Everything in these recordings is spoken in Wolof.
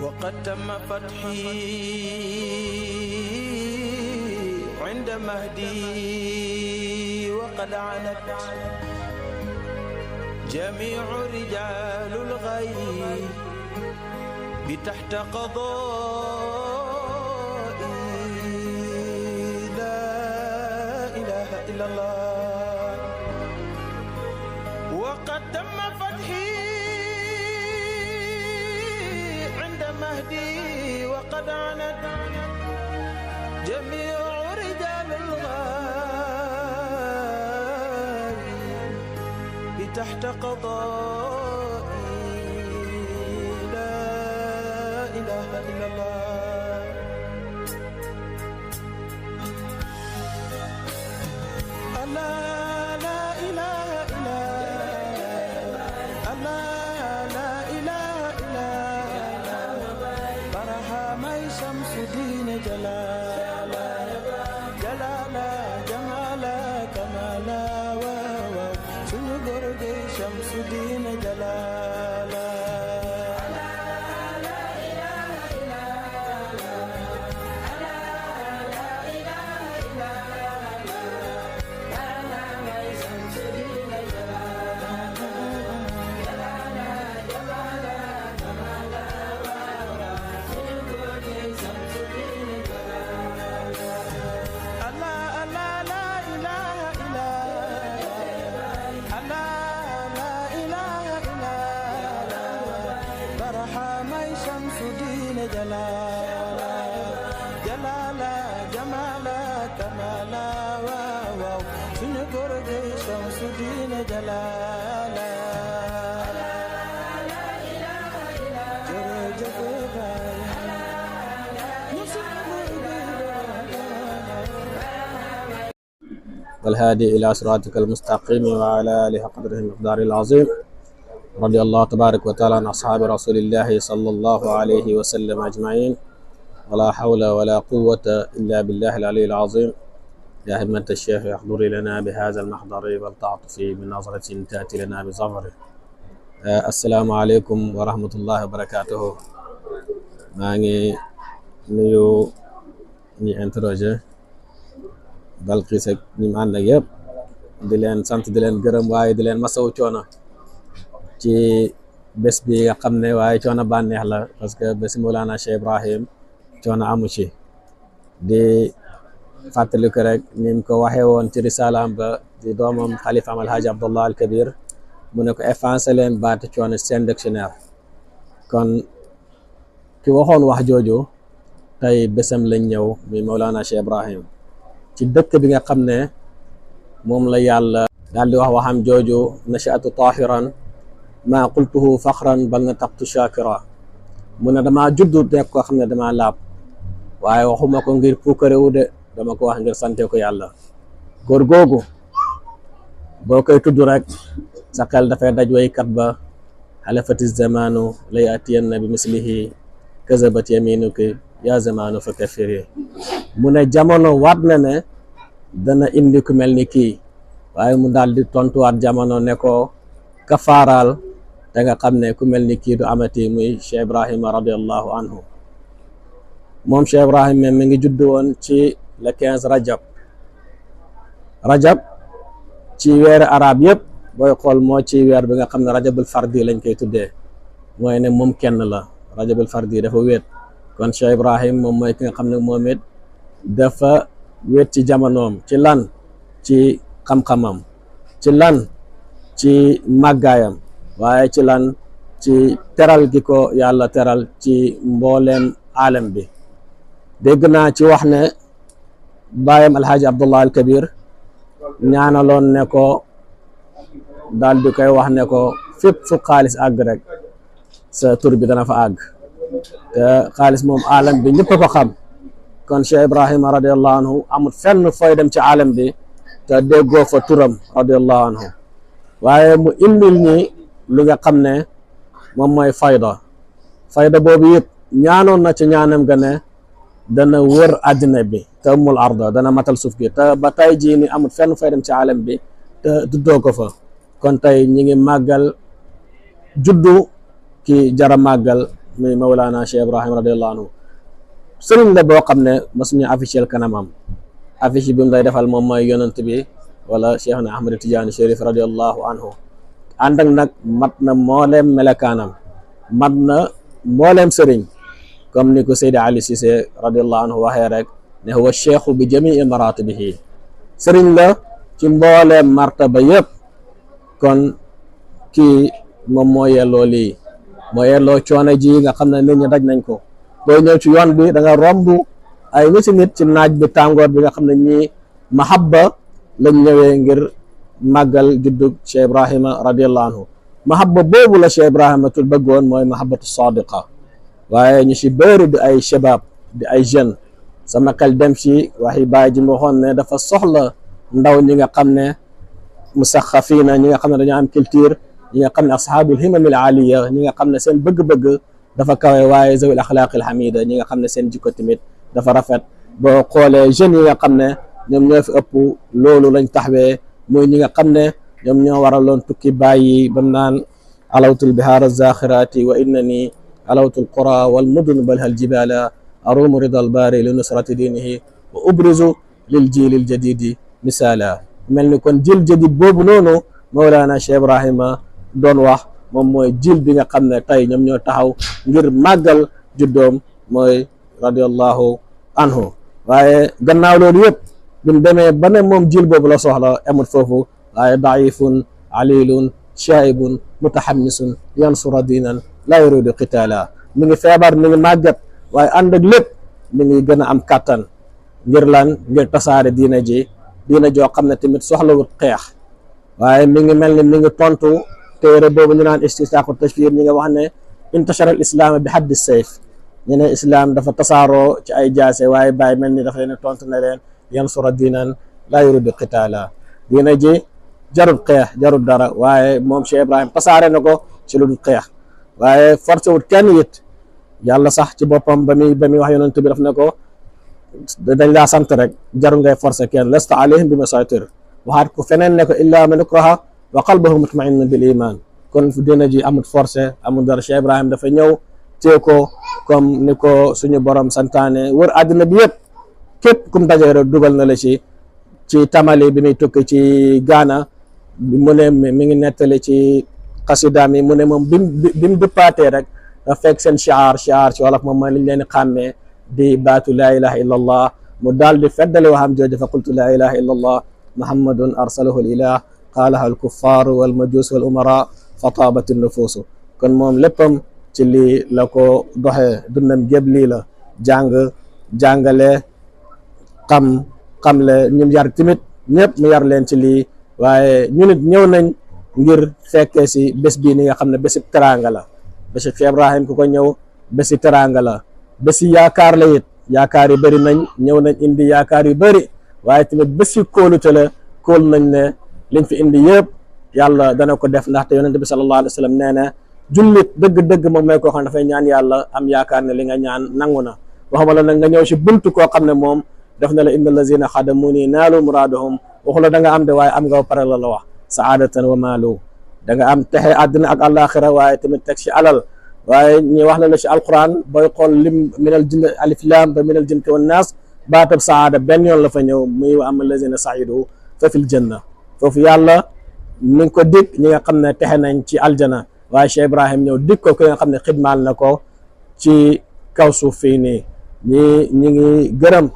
وقد تم فتحي عند مهدي وقد عنت جميع رجال الغيب تحت قضائي لا إله إلا الله. وقد تم فتحي عند مهدي وقد عنت جميع رجال الغيب تحت قضائي لا إله إلا الله. الله لا إله إلا الله لا إله إلا برهامي شمس الدين جلالا جلالا جمالا كمالا سنقرب شمس الدين جلالا. والهادي إلى صراطك المستقيم وعلى آله قدره المقدار العظيم. رضي الله تبارك وتعالى عن أصحاب رسول الله صلى الله عليه وسلم أجمعين. ولا حول ولا قوة إلا بالله العلي العظيم. يا همة الشيخ احضري لنا بهذا المحضر والتعطفي بنظرة تأتي لنا بظفر. السلام عليكم ورحمة الله وبركاته. ماني نيو ني انتروجي Balqis ak ñi mu ànd ak yëpp di leen sant di leen gërëm waaye di leen masawu coono ci bés bi nga xam ne waaye coono bànneex la parce que bési Mawlana Cheikh Ibrahim coono amu ci. di fàttaliku rek ni mu ko waxee woon ci risalaam ba di doomam xalifa am alhaji Abdullah al Kabir mu ne ko effacé leen baati coono seen dictionnaire. kon ki waxoon wax jooju tey bésam lañ ñëw muy Mawlana Cheikh Ibrahim ci dëkk bi nga xam ne moom la yàlla daal di wax waxam jooju nashaatu tahiran ma qultuhu faxran bal na taqtu shakira. mu ne damaa juddu nekk koo xam ne damaa laab waaye waxuma ko ngir puukarewu de dama ko wax ngir sante ko yàlla. góor googu boo koy tudd rek sa xel dafay daj waykat ba halafati zamanu la yatiyanna bi mislihi kazabat yaminuki ya zamanu fa kafiri. mu ne jamono waat na ne dana indi ku mel ni kii waaye mu daal di tontuwaat jamono ne ko kafaaraal te nga xam ne ku mel ni kii du amati muy Cheikh Ibrahima radiallahu anhu. moom Cheikh Ibrahima mi ngi judd woon ci le 15 rajab ci weeri arab yëpp booy xool moo ci weer bi nga xam ne rajabul fardi lañ koy tuddee mooy ne moom kenn la rajabul fardi dafa wéet. kon Cheikh Ibrahim moom mooy ki nga xam ne moom it dafa wéet ci jamonoom ci lan ci xam-xamam ci lan ci màggaayam waaye ci lan ci teral gi ko yàlla teral ci mbooleem alam bi. dégg naa ci wax ne baayam alhaji Abdullah al Kabir ñaanaloon ne ko daal di koy wax ne ko fépp fu xaalis àgg rek sa tur bi dana fa àgg te xaalis moom alam bi ñëpp ko xam. kon Cheikh Ibrahima radiallahu anhu amul fenn fooy dem ci alam bi te déggoo fa turam radiallahu anhu waaye mu indil ñi li nga xam ne moom mooy fayda boobu it ñaanoon na ci ñaanam ga ne dana wër àddina bi te amul arda dana matal suuf gi te ba tey jii ni amul fenn fooy dem ci alam bi te duddoo ko fa. kon tey ñi ngi màggal juddu ki jara màggal muy Mawlana Cheikh Ibrahim radiallahu anhu sëriñ la boo xam ne masuñu affiché kanamam. affiche bi mu lay defal moom mooy yonent bi wala Cheikhna Ahmad Tidiane Chérif radiallahu anhu ànd ak nag mat na mbooleem melakaanam, mat na mbooleem sëriñ, comme ni ko Seydi Ali Cissé radiallahu anhu waxee rek ne huwa cheikhu bi jamii maratibihi, sëriñ la ci mbooleem martaba yëpp. kon kii moom moo yelloo lii, moo yelloo coono ji nga xam ne nit ñi daj nañ ko. booy ñëw ci yoon bi da nga romb ay nit ci naaj bi tàngoor bi nga xam ne ñii mahabba lañ ñëwee ngir màggal juddug Cheikh Ibrahima radiallahu anhu. mahabba boobu la Cheikh Ibrahima tul bëggoon mooy mahabbatu sadiqa, waaye ñu si bëri di ay shabab di ay jeune sama xel dem ci waxi baay ji ma waxoon ne dafa soxla ndaw ñi nga xam ne musaxafiina, ñi nga xam ne dañoo am culture, ñi nga xam ne ashaabul himamil aliya, ñi nga xam ne seen bëgg-bëgg dafa kawe, waaye zawil axlaaqil hamida, ñi nga xam ne seen jikko tamit dafa rafet. boo xoolee jeunes yi nga xam ne ñoom ñoo fi ëpp loolu lañ taxawee, muy ñi nga xam ne ñoom ñoo waraloon tukki bàyyi bam naan alawtul bihaar zaxirati wa innani alawtul qura wal mudun bal hal jibala arumu ridal baari li nusrati diinihi wa ubrizu lil jiilil jadidi misaala. mel ni kon jil jadid boobu noonu Mawlana Cheikh Ibrahima doon wax moom mooy jil bi nga xam ne tey ñoom ñoo taxaw ngir màggal juddoom mooy radiallahu anhu. waaye gannaaw loolu yëpp bi mu demee ba ne moom jil boobu la soxla amut foofu, waaye daifun alilun shaibun mutahammisun yansura diinan la yuridu qitaala. mi ngi feebar, mi ngi màggat, waaye ànd ak lépp mi ngi gën a am kàttan ngir lan, ngir tasaare diina ji, diina joo xam ne tamit soxlawut xeex. waaye mi ngi mel ni mi ngi tontu téere boobu ñu naan istisaaqu tashfir, ñi nga wax ne intashara al islaam bi haddi sayf, ñu ne islam dafa tasaaroo ci ay jaase, waaye bàyyi mel ni dafa leen tontu ne leen yansura diinan laa yuridu qitaala. diina ji jarut xeex, jarut dara, waaye moom Cheikh Ibrahim tasaare na ko ci lu dul xeex, waaye forcé wut kenn it. yàlla sax ci boppam ba muy wax yonent bi daf ne ko dañ laa sant rek, jarul ngay forcé kenn, lasta alayhim bi musaytir. waxaat ko feneen ne ko illa man ikraha wa qalbuhu mutma'innun bil iman. kon diina ji amut forcé, amul dara. Cheikh Ibrahim dafa ñëw tee ko comme ni ko suñu borom santaane, wër àddina bi yëpp, képp kum dajee rek dugal na la ci tamali bi muy tukki ci Gaana. mu ne mi ngi nettali ci xasidaam yi mu ne moom bi mu dëppaatee rek dafa fekk seen shiar ci wolof moom mooy liñ leen di xàmmee di baatu laa ilaha illa allah. mu daal di feddali waxam jooju fa qultu laa ilaha illa allah muhammadun arsalahu al ilah qaalaha al kuffaaru wal majus wal umara fa taabat nufuusu. kon moom léppam ci lii la ko doxee, dundam gépp lii la jàngale xamle ñu yar timit ñëpp mu yar leen ci lii. waaye ñu nit ñëw nañ ngir fekkee si bés bii ni nga xam ne bési teraanga la. bési Cheikh Ibrahim ku ko ñëw bési teraanga la, bési yaakaar la it. yaakaar yu bëri nañ, ñëw nañ indi yaakaar yu bëri, waaye tamit bési kóolute la. kóol nañ ne liñ fi indi yëpp yàlla dana ko def, ndaxte yonent bi sallallahu alayhi wa sallam nee na jullit dëgg-dëgg moom mooy koo xam ne dafay ñaan yàlla am yaakaar ne li nga ñaan nangu na. waxuma la nag nga ñëw si buntu koo xam ne moom def na la inna allazina xadamuni naalu muraadahum. waxu la da nga am de, waaye am nga ba pare la wax saadatan wa maalu. da nga am texe àddina ak àllaaxira, waaye tamit teg si alal. waaye ñi wax la si alquran booy xool lim minal jinn alif lam ba minal jinnati wan naas, baatab saada benn yoon la fa ñëw, muy wa amma allazina saidu fa fil janna. foofu yàlla mi ngi ko dig ñi nga xam ne texe nañ ci aljana, waaye Cheikh Ibrahim ñëw dig ko ki nga xam ne xidmaal na ko ci kaw suuf fii nii. ñi ngi gërëm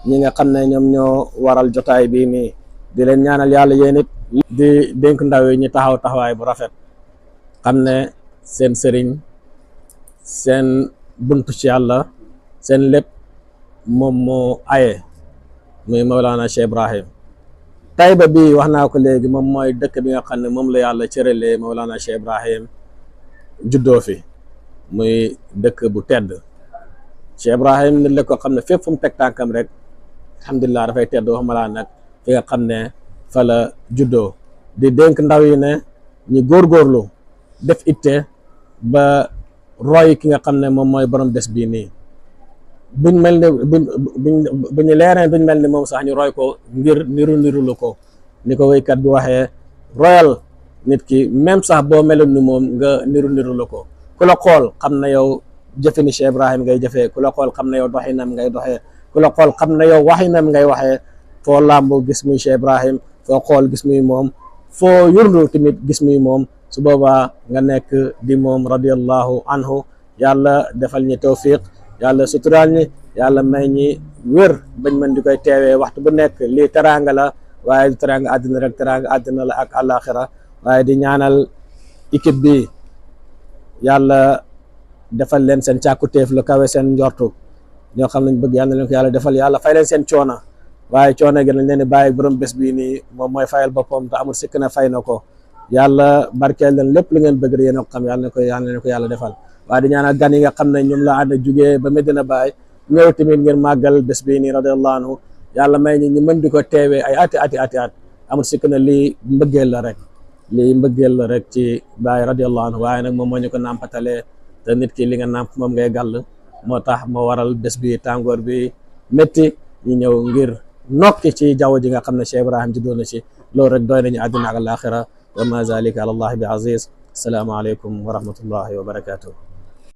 ñi nga xam ne ñoom ñoo waral jotaay bii nii, di leen ñaanal yàlla yéen it di dénk ndaw yi ñu taxaw taxawaay bu rafet, xam ne seen sëriñ, seen buntu ci yàlla, seen lépp moom moo aye, muy Mawlana Cheikh Ibrahim. Tayba bi wax naa ko léegi moom mooy dëkk bi nga xam ne moom la yàlla cëralee Mawlana Cheikh Ibrahim juddoo fi, muy dëkk bu tedd. Cheikh Ibrahim nit la ko xam ne fépp fu mu teg tànkam rek alhamdulilah dafay tedd, waxuma laa nag fi nga xam ne fa la juddoo. di dénk ndaw yi ne ñu góorgóorlu def itte ba roy ki nga xam ne moom mooy borom bés bii nii. buñ mel ni buñu leeree duñ mel ni moom sax ñu roy ko ngir niru ko, ni ko wéykat bi waxee, royal nit ki même sax boo meloon ni moom nga niru la ko. ku la xool xam na yow jëfe ni Cheikh Ibrahim ngay jëfee ku la xool xam ne yow doxinam ngay doxee ku la xool xam ne yow waxinam ngay waxee foo làmb gis muy Cheikh Ibrahim foo xool gis muy moom foo yurndu tamit gis muy moom su boobaa nga nekk di moom radiyallahu anhu. yàlla defal ñi tawfiq yàlla suturaal ñi yàlla may ñi wér bañ mën di koy teewee waxtu bu nekk lii teraanga la waaye du teraanga àddina rek teraanga àddina la ak àllaaxira waaye di ñaanal équipe bi yàlla defal leen seen càkkutéef lu kawe seen njortu ñoo xam nañ bëgg yàlla leen ko yàlla defal yàlla fay leen seen coona waaye coono gi nañ leen di bàyyi borom bés bii nii moom mooy fayal boppam te amul sikk na fay na ko yàlla barkeel leen lépp lu ngeen bëgg yéen a ko xam yàlla na ko yàlla defal waaye di ñaanal gan yi nga xam ne ñoom la ànd jugee ba Medina Baye ñëw tamit ngeen màggal bés bii nii radiyallahu anhu yàlla may ñi ñu mën di ko teewee ay ati at amul sikk na lii mbëggeel la rek ci Baye radiyallahu anhu waaye nag moom moo ñu ko nàmpatalee te nit ki li nga nàmp moom ngay gàll moo tax moo waral bés bi tàngoor bi métti ñu ñëw ngir nokki ci jaww ji nga xam ne Cheikh Ibrahim juddoo na ci loolu rek doy nañu àddina ak alaaxira wa ma zalika ala allahi bi aziz assalaamu aleykum wa rahmatullahi wa barakatuh